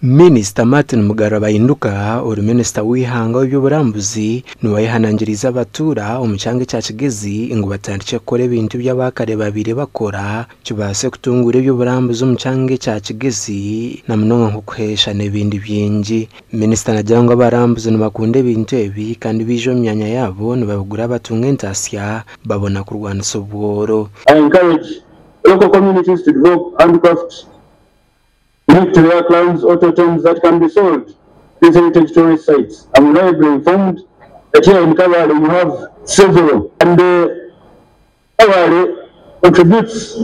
Minisita Martin Mugarra Bahinduka ori minisita w'eihanga w'eby'oburambuzi niwe ayehanangiriize abatuura omu kyanga ekya Kigezi ngu batandikye kukora ebintu ebi abaakare babaire bakora kibaase kutunguura eby'oburambuzi omu kyanga ekya Kigezi na munonga nk'okuheesha n'ebindi bingi. Minisita naagira ngu abarambuzi nibakunda ebintu ebi kandi baija omu myanya yaabo nibabigura batunga entaasya babona kurwanisa obworo. I encourage local communities to develop handicrafts linked to their clans or totems that can be sold these heritage tourist sites. I'm reliably informed that here in Kabale you have several, and Kabale contributes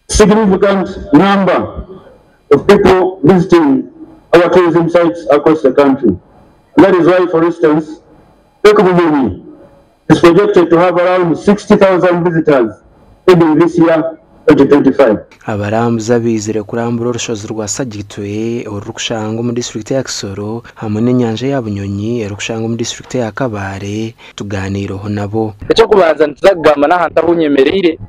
significant number of people visiting our tourism sites across the country. And that is why, for instance, Lake Bunyonyi is projected to have around 60,000 visitors ending this year 2025. Abarambuzi abaizire kurambura orushozi rwa Sagitwe orurikushangwa omu disiturikiti ya Kisoro hamwe n'enyanja ya Bunyonyi erikushangwa omu disiturikiti ya Kabale tuganiireho nabo. Ekyokubanza nituza kugamba n'ahantu ahu nyemereire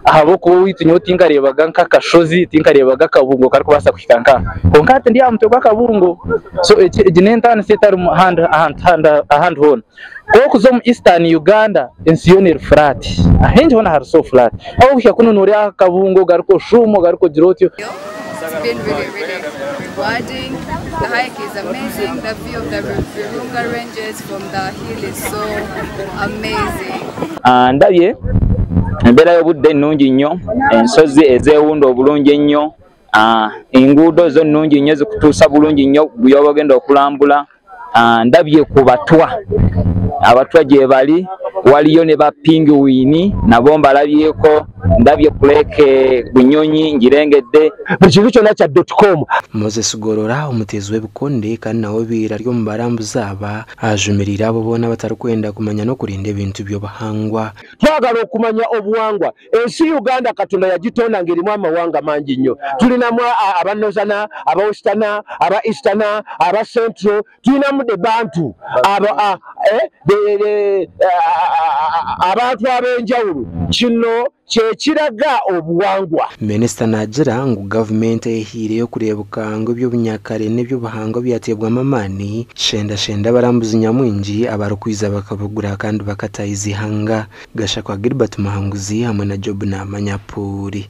ahabw'okuba owaitu nyowe tinkareebaga nk'akashozi, tinkareebaga akabungo karikubaasa kuhika nkaha. Kwonka hati ndi aha mutwe gw'akabungo. So egi n'entaaniso etarimu ahandi ahandi hoona. Ku orikuza omu Eastern Uganda ensi yoona eri flat. Ahaingi hoona hari so flat. Ahu orikuhika kunu nooreeba akabungo ogaruka oshuuma ogaruka ogira otyo. It's been really, really rewarding. The hike is amazing. The view of the Virunga Ranges from the hill is so amazing. Ndabye embeera y'obudde ennungi nnyo, ensozi ezeewunda obulungi ennyo, enguudo zo nnungi nnyo zikutuusa bulungi nnyo gy'oba ogenda okulambula. Ndabye ku batwa, abatwa gye bali, waliyo ne ba penguin nabo mbalabyeko, ndabye ku Lake Bunyonyi ngirengedde. Buli kintu kyonna kya .com. Moses Gorora omuteezi w'ebikonde kandi nawe obaire ari omu barambuzi aba ajumiriire abo boona abatarikwenda kumanya n'okurinda ebintu by'obuhangwa. Twagala okumanya obuwangwa. Ensi Uganda Katonda yagitonda ng'erimu amawanga mangi nnyo. Tulinamu aba Northern, aba Western, aba Eastern, aba Central, tulinamu the Bantu, abantu ab'enjawulo. Kino kyekiraga obuwangwa. Minisita naagira ngu gavumenti eyehiireyo kureebuka ngu eby'obunyakare n'eby'obuhangwa byateebwamu amaani shendashenda abarambuzi nyamwingi abarikwiza bakabugura kandi bakatahiza ihanga. Gashakwa Gilbert Muhanguzi hamwe na Job Namanya Puri.